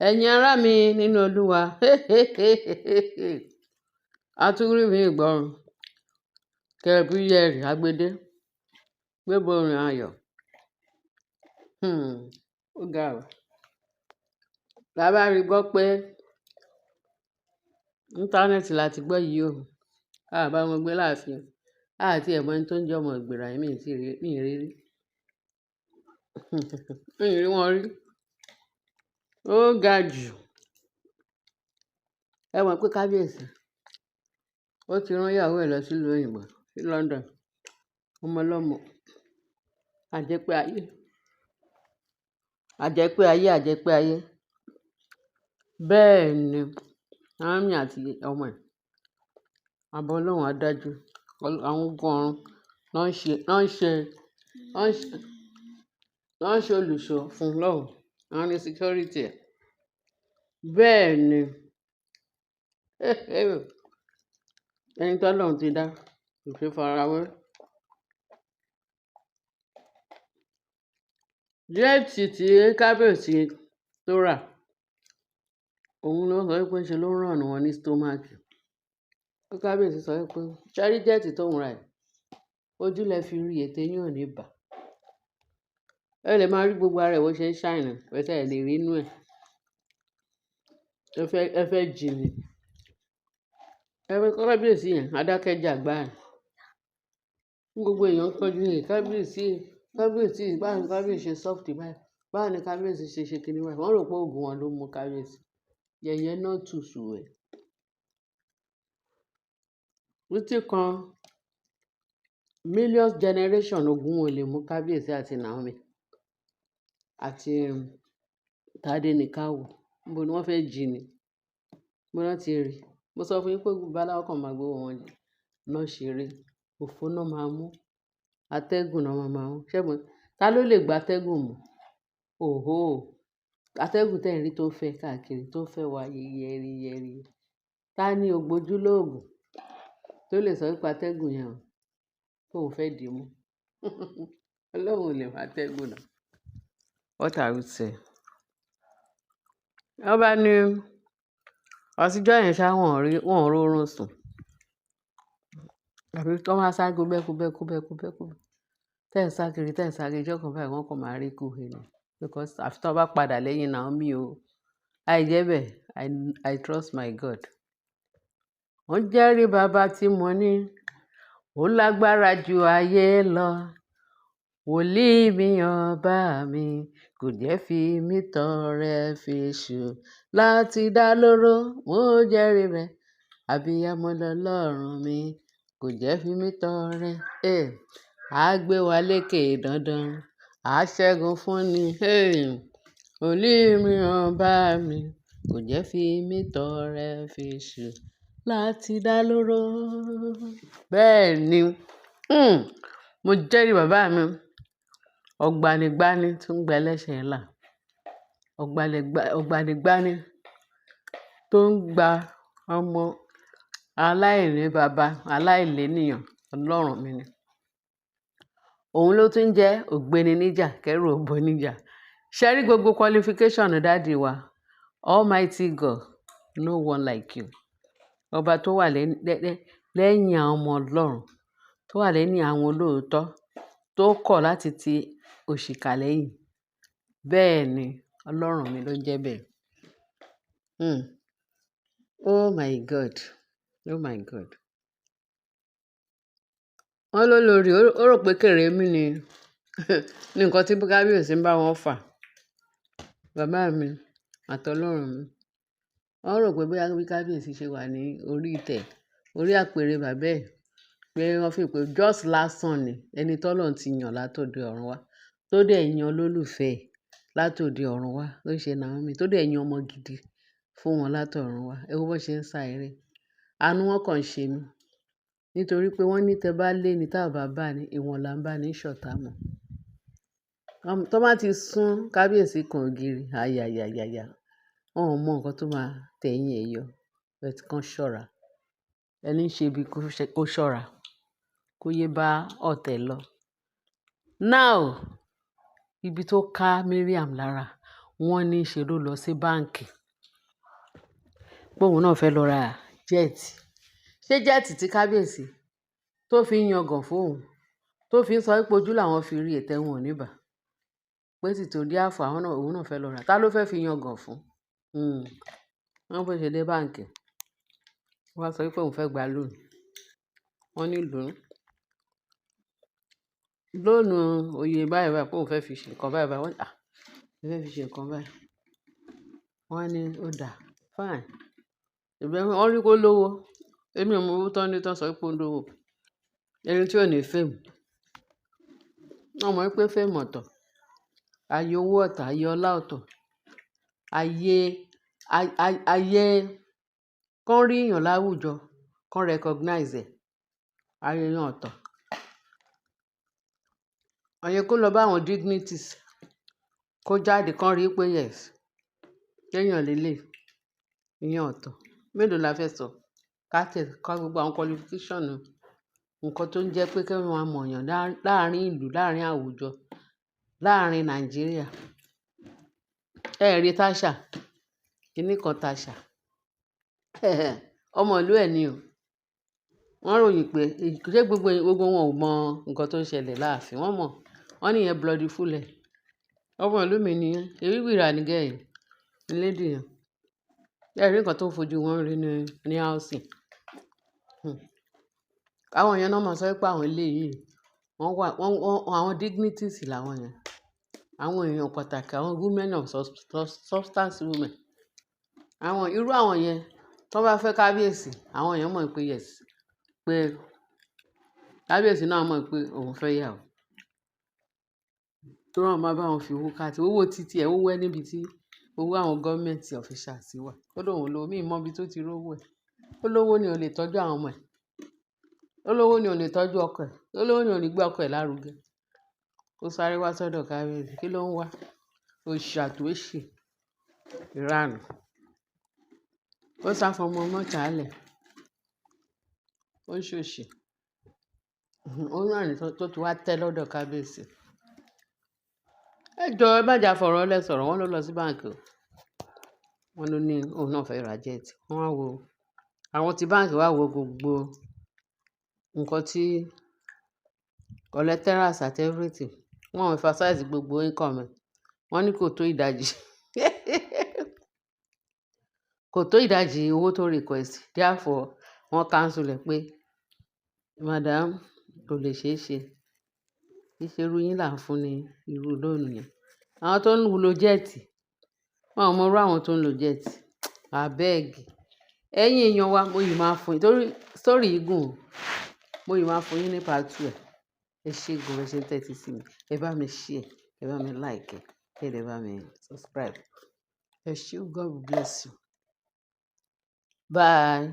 Ẹ̀yin ará mi nínú Olúwa, a tún rí mi ìgbọrun. Kẹ̀bí yẹ̀rì agbede, gbéborùn ayọ̀. Ó ga o. La bá rí gbọ́ pé íńtánẹ́ẹ̀tì la ti gbọ́ yìí o. A bá wọn gbé láàfin. A ti ẹ̀ mọ ẹni tó ń jẹ́ ọmọ ìgbéra yìí, mi ò tí rí, mi ì rí rí. Mi ì rí wọn rí. Ó ga jù. Ẹ mọ̀ pé kábíyèsí, ó ti rán ìyàwó ẹ̀ lọ sí ìlú òyìnbó, sí London. Ọmọ ọlọ́mọ. A jẹ́ pé ayé. A jẹ́ pé ayé, a jẹ́ pé ayé. Bẹ́ẹ̀ ni, Naomi àti ọmọ ẹ̀. Àbọ̀ Ọlọ́run á dájú. Àwọn ogun ọ̀run ló ń ṣe, ló ń ṣe, ló ń ṣe, ló ń ṣe olùṣọ́ fún lọ́hùn. Àwọn ní security ẹ̀. Bẹ́ẹ̀ ni. Ẹni tí Ọlọ́run ti dá, kò ṣe farawé. Jẹ́ẹ̀tì tí kábíyèsí tó rà, òun ló sọ wípé ṣe ló ràn wọ́n ní stomach. Pé kábíyèsí sọ wípé, ṣé rí jẹ́ẹ̀tì tó ń rà yìí? Ojú lẹ fi rí ètè yín ò ní bà. Ẹ lè máa rí gbogbo ara ẹ̀ bó ṣe ń shine, but ẹ lè rí inú ẹ̀. Ẹ fẹ́ jí ni. Ẹ fẹ́ kábíyèsí yẹn, adákẹ́jà gbá ẹ̀. Gbogbo èèyàn ń kọjú ní kábíyèsí, kábíyèsí, báwo ni kábíyèsí ṣe soft báyìí? Báwo ni kábíyèsí ṣe ṣe kíni báyìí? Wọ́n rò pé òògùn wọn ló mú kábíyèsí. Yẹ̀yẹ́ náà tùsù ẹ̀. Títí kan millions generation ogun ò lè mú kábíyèsí àti Naomi àti Tádéníkàwò. Níbo ni wọ́n fẹ́ jí ni? Níbo ni wọ́n ti rí? Mo sọ fún yín pé babaláwo kan máa gbé wọn náà ṣeré. Òfo náà máa mú. Atẹ́gùn náà máa máa mú. Ṣé mo? Ta ló lè gba atẹ́gùn mú? Òhó. Atẹ́gùn tẹ́ ẹ̀ ń rí tó ń fẹ́ káàkiri, tó ń fẹ́ wa yẹ̀rì yẹ̀rì. Ta ni ògbójú lóògùn tó lè sọ wípé atẹ́gùn yẹn o, kó o fẹ́ dì mú? Ọlọ́run ò lè máa atẹ́gùn náà. What are we saying? Wọ́n bá ní ọtíjọ́ yẹn ṣá, wọ́n ò rí, wọ́n ò rórun sùn. Àbí tó máa sá gúbẹ́kú bẹ́kú bẹ́kú bẹ́kú. Tẹ́ ẹ̀ ń sá kiri, tẹ́ ẹ̀ ń sá kiri, ìjọ́ kan báyìí wọ́n kàn máa rí kú he ni. Because àfi tí wọ́n bá padà lẹ́yìn Naomi o. Àìjẹ́bẹ̀, I trust my God. Ó jẹ́rí bàbá tí mo ní. Ó lágbára ju ayé lọ. Wòlíì mi ọba mi kò jẹ́ fi mí tọrẹ fèṣù láti dá lóró. Mo jẹ́rí rẹ̀. Abiyamọ lọlọ́run mi kò jẹ́ fi mí tọrẹ. A gbé wa lékè dandan. A ṣẹ́gun fún ni. Wòlíì mi ọba mi kò jẹ́ fi mí tọrẹ fèṣù láti dá lóró. Bẹ́ẹ̀ ni. Mo jẹ́rí bàbá mi. Ọ̀gbanigbani tó ń gba ẹlẹ́ṣẹ̀ là. Ọ̀gbanigbani tó ń gba ọmọ aláìní baba, aláìlénìyàn, Ọlọ́run mi ni. Òun ló tún jẹ́ ògbéni níjà, kẹ́rù ọ̀bọ níjà. Ṣé rí gbogbo qualification daddy wa? Almighty God, no one like you. Ọba tó wà lẹ́yìn àwọn ọmọ Ọlọ́run, tó wà lẹ́yìn àwọn olóòótọ́, tó kọ̀ láti ti òṣìkà lẹ́yìn. Bẹ́ẹ̀ ni, Ọlọ́run mi ló ń jẹ́ bẹ́ẹ̀. Oh my God. Oh my God. Wọ́n ló lórí, ó rò pé kèrè mí ni, ní nǹkan tí kábíyèsí ń bá wọn fà. Bàbá mi àti Ọlọ́run mi. Wọ́n rò pé bóyá bí kábíyèsí ṣe wà ní orí ìtẹ́, orí àpèrè bàbá ẹ̀, pé wọ́n fi pé just lásán ni ẹni tí Ọlọ́run ti yàn látòde ọ̀run wá, tó dẹ̀ yan olólùfẹ́ ẹ̀ látòde ọ̀run wá, tó ṣe Naomi, tó dẹ̀ yan ọmọ gidi fún wọn látọ̀run wá. Ẹ wo bó ṣe ń sá eré. Àánú wọn kàn ṣe mí. Nítorí pé wọ́n ní tẹ bá lé ní tá bá bá ní, ìwọ̀n là ń bá ní ṣọ̀tá mọ̀. Tó bá ti sún kábíyèsí kan ògiri, ayayayaya. Wọn ò mọ nǹkan tó máa tẹ̀yìn ẹ̀ yọ. But kàn ṣọ́ra. Ẹni ń ṣe bí kó ṣọ́ra. Kó yé bá ọ̀tẹ̀ lọ. Now, ibi tó ká Mariam lára, Wọ́n ní ṣe ló lọ sí báǹkì, pé òun náà fẹ́ lọ ra jet. Ṣé jet tí kábíyèsí tó fi ń yangàn fún òun, tó fi ń sọ pé ojú làwọn fi rí ètè wọn ò ní bà, pé tìtorí àfọ̀ àwọn náà, òun náà fẹ́ lọ rà. Ta ló fẹ́ fi yangàn fún? Wọ́n bó ṣe dé báǹkì, wọ́n sọ wípé òun fẹ́ gba loan. Wọ́n ní loan. Loan òye báyìí báyìí pé òun fẹ́ fi ṣe nǹkan báyìí báyìí. Wọ́n ní, "À, ẹ fẹ́ fi ṣe nǹkan báyìí." Wọ́n ní ó dáa, fine. Ìgbà wọ́n rí pé ó lówó. Èmi ò mọ owó tó ní tán sọ pé ó lówó. Ẹni tí ò ní fame. Wọ́n mọ̀ wípé fame ọ̀tọ̀, ayé owó ọ̀tọ̀, ayé ọlá ọ̀tọ̀, ayé, ayé kán rí èèyàn láwùjọ, kán recognize ẹ̀, ayé yẹn ọ̀tọ̀. Ayé kó lọ bá àwọn dignities, kó jáde kán rí pé yes, kéèyàn lélẹ̀, ìyẹn ọ̀tọ̀. Mélòó la fẹ́ sọ? Ká tẹ̀ ká gbogbo àwọn qualification, nǹkan tó ń jẹ́ pé kí wọ́n máa mọ̀ èèyàn láàárín ìlú, láàárín àwùjọ, láàárín Nàìjíríà. Ẹ rí Tasha, kíní kan Tasha. Ọmọ ìlú ẹ̀ ni o. Wọ́n ròyìn pé ṣé gbogbo, gbogbo wọn ò mọ nǹkan tó ń ṣẹlẹ̀ láàfin. Wọ́n mọ̀. Wọ́n ní ìyẹn bloody fool ẹ̀. Ọmọ ìlú mi ni ẹ́. Èmi wìrà ní girl yẹn, ní lady yẹn. Ẹ rí nǹkan tó ń fojú wọn rí ní housing. Àwọn èèyàn náà máa sọ wípé àwọn ilé yìí, wọ́n wà, wọ́n, wọ́n, àwọn dignities làwọn yẹn. Àwọn èèyàn pàtàkì, àwọn women of substance women. Àwọn, irú àwọn yẹn, tí wọ́n bá fẹ́ kábíyèsí, àwọn èèyàn mọ̀ pé yes, pé kábíyèsí náà mọ̀ pé òun fẹ́ ìyàwó. Torí wọ́n máa bá wọn fi owó káàtì. Owó títí ẹ, ó wẹ́ níbi tí owó àwọn government officials wà. Ó lóun lówó, mi ò mọ ibi tó ti rí owó ẹ̀. Ó lówó ni ò lè tọ́jú àwọn ọmọ ẹ̀. Ó lówó ni ò lè tọ́jú ọkọ ẹ̀. Ó lówó ni ò lè gbé ọkọ ẹ̀ lárugẹ. Ó sáré wá sọ́dọ̀ kábíyèsí. Kí ló ń wá? Òṣì àti òṣì, ìranù. Ó sá fún ọmọ mọ́ta lẹ̀. Ó ń ṣòṣì. Ó ń rìn tó ti wá tẹ́ lọ́dọ̀ kábíyèsí. Ẹ jọ, ẹ má jà fọ̀rọ̀ lẹ́ sọ̀rọ̀. Wọ́n ló lọ sí báǹkì o. Wọ́n ló ní òun náà fẹ́ ra jet. Wọ́n wá wo, àwọn tí báǹkì wá wo gbogbo nǹkan tí collaterals àti everything. Wọ́n emphasize gbogbo income ẹ̀. Wọ́n ní kò tó ìdajì. Kò tó ìdajì owó tó request. Therefore, wọ́n cancel ẹ̀ pé madam kò lè ṣe é ṣe. Kì í ṣe irú yín là ń fún ní irú loan yẹn. Àwọn tó ń lo jet, wọ́n ò mọ irú àwọn tó ń lo jet. Abeg. Ẹ̀yin èèyàn wa, mo yìí máa fún yín torí story yìí gùn. Mo yìí máa fún yín ní part two ẹ̀. Ẹ ṣé gan, ẹ ṣé ń tẹ́tí sí mi. Ẹ bá mi share, ẹ bá mi like, ẹ dẹ̀ bá mi subscribe. Ẹ ṣé, God bless you. Bye.